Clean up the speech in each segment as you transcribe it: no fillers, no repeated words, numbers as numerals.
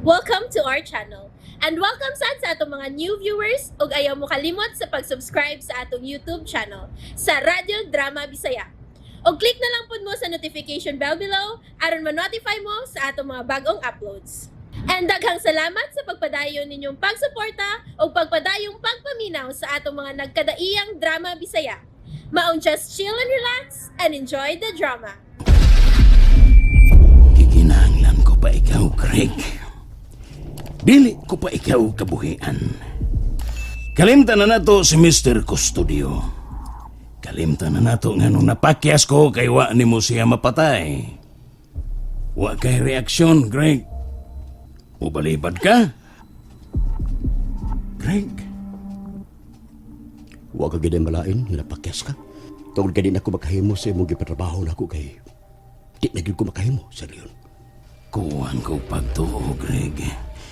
Welcome to our channel. And welcome sad sa atong mga new viewers ug ayaw mo kalimot sa pag-subscribe sa atong YouTube channel sa Radyo Drama Bisaya. Og click na lang pud mo sa notification bell below aron ma-notify mo sa atong mga bagong uploads. And daghang salamat sa pagpadayon ninyong pagsuporta ug pagpadayong pagpaminaw sa atong mga nagkadaiyang drama Bisaya. Maong just chill and relax and enjoy the drama. Gikinahanglan ko pa ikaw, Greg. Dili ko pa ikaw kabuhian. Kalimtan na nato si Mr. Custodio. Kalimtan na nato nga nung napakyas ko kay wa nimo siya mapatay. Wa kay reaksyon, Greg. Ubalibad ka? Greg, Wa ka gid malain nga napakyas ka. Tungod kay di na ko makahimo sa imong gipatrabaho nako kay di na gyud ko makahimo, Sir Leon. Kuwan ko pagtuo, Greg.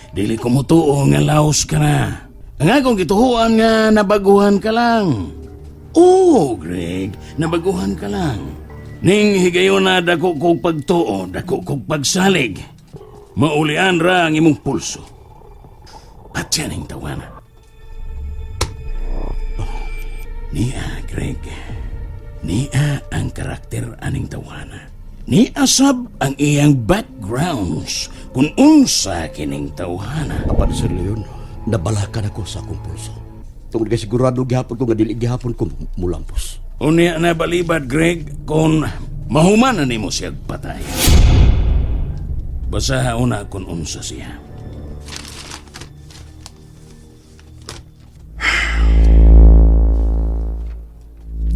Dili ko mutuo nga laos ka na. Ang akong gituhuan nga nabaguhan ka lang. Oo, Greg, nabaguhan ka lang. Ning higayon na dako kog pagtuo, dako kog pagsalig. Maulian ra ang imong pulso. At yan ang tawana. Niya, Greg. Niya ang karakter aning tawana. Niya sab ang iyang backgrounds kung unsa kining tawhana. Apan, Sir Leon, nabalakan ako sa akong pulso. Tungod kay sigurado gihapon ko nga dili gihapon ko mulampos. Unya na balibad, Greg, kung mahuman na nimo siya patay. Basaha una kung unsa siya.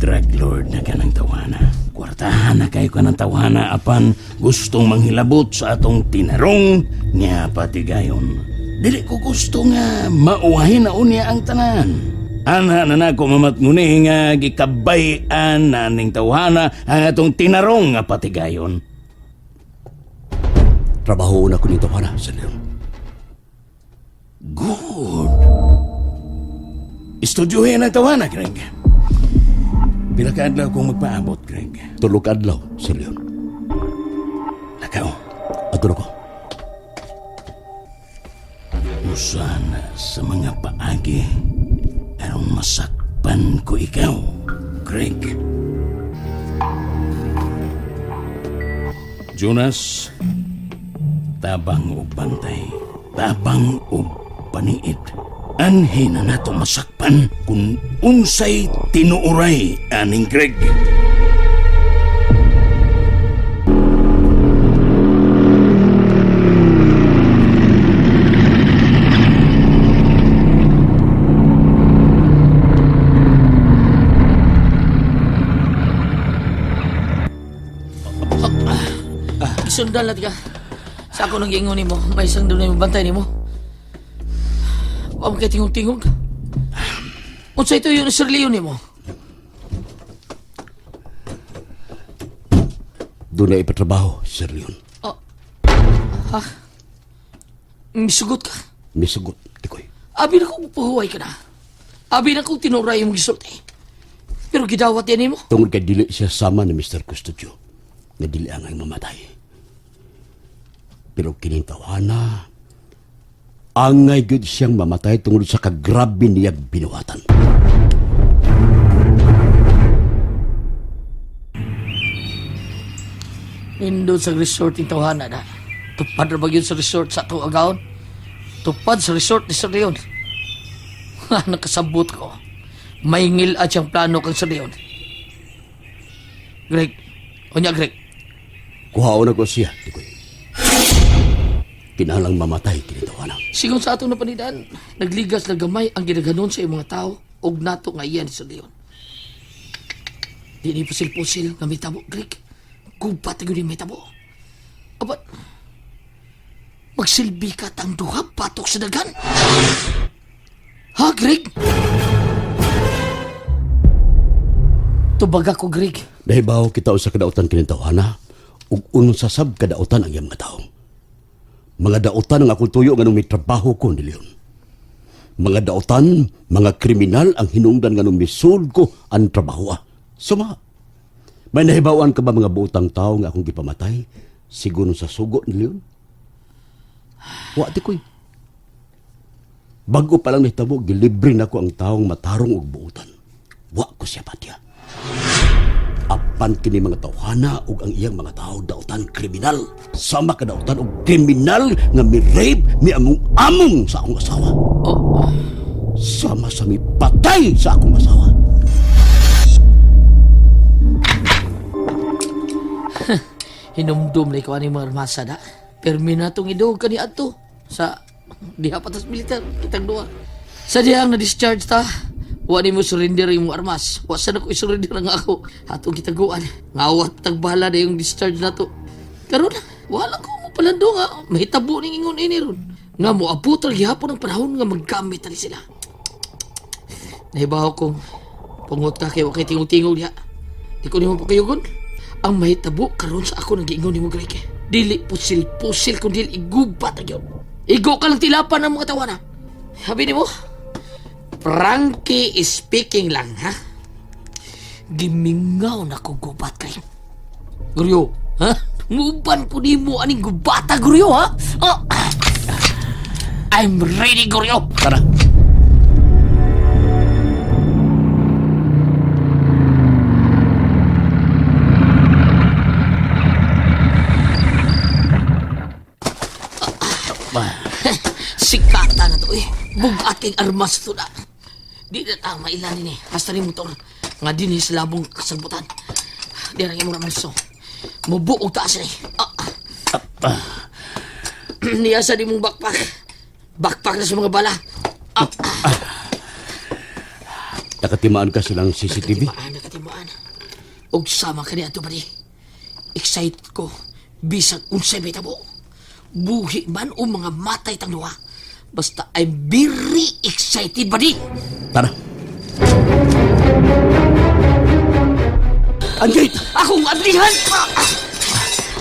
Drug lord na ka ng tawana. Kwartahan na kayo ka ng tawana apan gustong manghilabot sa atong tinarong nga patigayon. Dili ko gusto nga mauwahin na unya ang tanan. Ana na nako mamatnguni nga gikabayan na ning tawhana ang atong tinarong nga patigayon. Trabaho na ko ning tawana, Sir Leon. Good. Estudyohin ang tawana, Greg. Pila ka adlaw kong magpaabot, Greg. Tulo ka adlaw, Sir Leon. Lakaw. Ato na ko. Usa na sa mga paagi aron masakpan ko ikaw, Greg. Jonas, tabang og bantay, tabang og paniid. Anhi na nato masakpan kung unsay tinuoray aning Greg. Isundan lang ka. Sa ako nang giingon nimo, may isang dunay mobantay nimo. Wa man kay tingog-tingog. Unsa ito yun, Sir Leon nimo? Doon na ipatrabaho, Sir Leon. Oh. Ha? Misugot ka. Misugot, tikoy. Abi na kong pahuway ka na. Abi na kong tinuray imong gisulti. Pero gidawat yan nimo. Tungod kay dili siya sama ni Mr. Custodio nga dili angay mamatay. Pero kining tawana, angay gyud siyang mamatay tungod sa kagrabe niyang binuhatan. Nindot sa resort yung tawhana na. Tupad na ba yun sa resort sa atong agaon? Tupad sa resort ni Sir Leon. Nakasabot ko. May ngil at siyang plano kang Sir Leon. Greg. Unya, Greg. Kuhaon na ko siya, tikoy. Kinalang mamatay kini tawana. Sigon sa atong napanidaan, nagligas na gamay ang ginaganon sa imong mga tao og nato nga iyan ni Sir Leon. Di ni pusil-pusil nga may tabo, Greg. Gubat na yun may tabo. Abat, magsilbi ka tang duha patok sa dagan. Ha, Greg? Tubag ako, Greg. Nahibaw kita usa ka dautan kini tawana ug unsa sab ka dautan ang iyang mga tawo. Mga dautan ang akong tuyo nganong may trabaho ko ni Leon. Mga dautan, mga kriminal ang hinungdan nganong misul ko ang trabaho. Suma. May nahibawan ka ba mga buotang tao nga akong gipamatay sigon sa sugo ni Leon? Wa ti koy. Bago pa lang nahitabo, gilibre na ko ang taong matarong og buutan. Wa ko siya patya. Apan kini mga tawhana ug ang iyang mga tao dautan kriminal. Sama ka dautan og kriminal nga mi-rape mi among-among sa akong asawa. Oh, Sama sa mi patay sa akong asawa. Hinumdum na ikaw ani mga armasa da. Permi na itong idog kani ato sa diha patas militar kitang duha. Sa diha ang na-discharge ta, wa ni mo surrender yung armas. Wa sa na ko i-surrender ang ako. Atong kitaguan. Ngawat tagbala na yung discharge nato. Karon, wala ko mo palando nga mahitabo ning ingon ini ron. Nga mo abot ra gihapon ang panahon nga maggamit ani sila. Nahibaw kong pungot ka kay wa kay tingog-tingog diha. Di ko nimo pakayugon. Ang mahitabo karon sa ako nang giingon nimo, Greg. Dili pusil-pusil kun dili igubat ang yun. Igo ka lang tilapan ng mga tawana. Sabi nimo, Frankie speaking lang, ha? Gimingaw na ko gubat kay. Guryo, ha? Muban ko nimo aning gubata, Guryo, ha? Oh. I'm ready, Guryo. Tara. Sikata na to eh. Bugat kay armas to na. Di na ta mailan ni. Hasta ni motor. Nga din sa labong kasalbutan. Di na imong ramanso. Mubuog taas ni. Ah. Niya sa di mong backpack. Backpack na sa mga bala. Ah. Nakatimaan ka silang CCTV? Nakatimaan, nakatimaan. Og sama ka niya ato ba di? Excite ko. Bisag unsay may tabo. Buhi man o mga matay tang duha. Basta I'm very excited, buddy. Tara. Ang gate! Akong ablihan!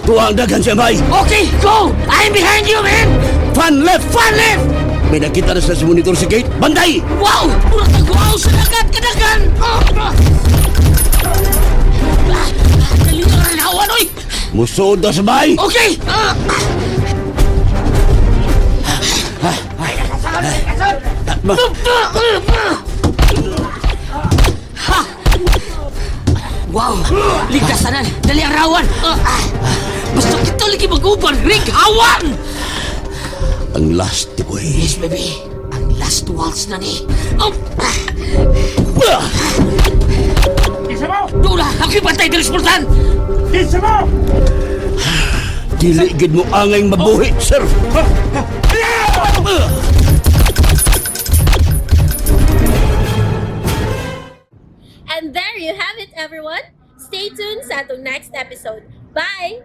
Tuwa ang daghan siya, bay! Okay, go! I'm behind you, man! Fan left! Fan left! May nakita na sila sa monitor sa gate. Banday! Wow! Mura tagwaw sa dagat kadagan! Ah! Ah! Dali na rin hawan, oy! Musuod na sa bay! Okay! Ah! Ha! Wow! Ligtas tanan! Dali ang rawan! Ah! Basta kita lagi mag-uban! Rig hawan! Ang last, boy. Yes, baby. Ang last waltz na ni. Oh! Dula! Ako'y bantay diri sa pultan! Dili gid mo angay mabuhi, sir! And there you have it, everyone. Stay tuned sa atong next episode. Bye!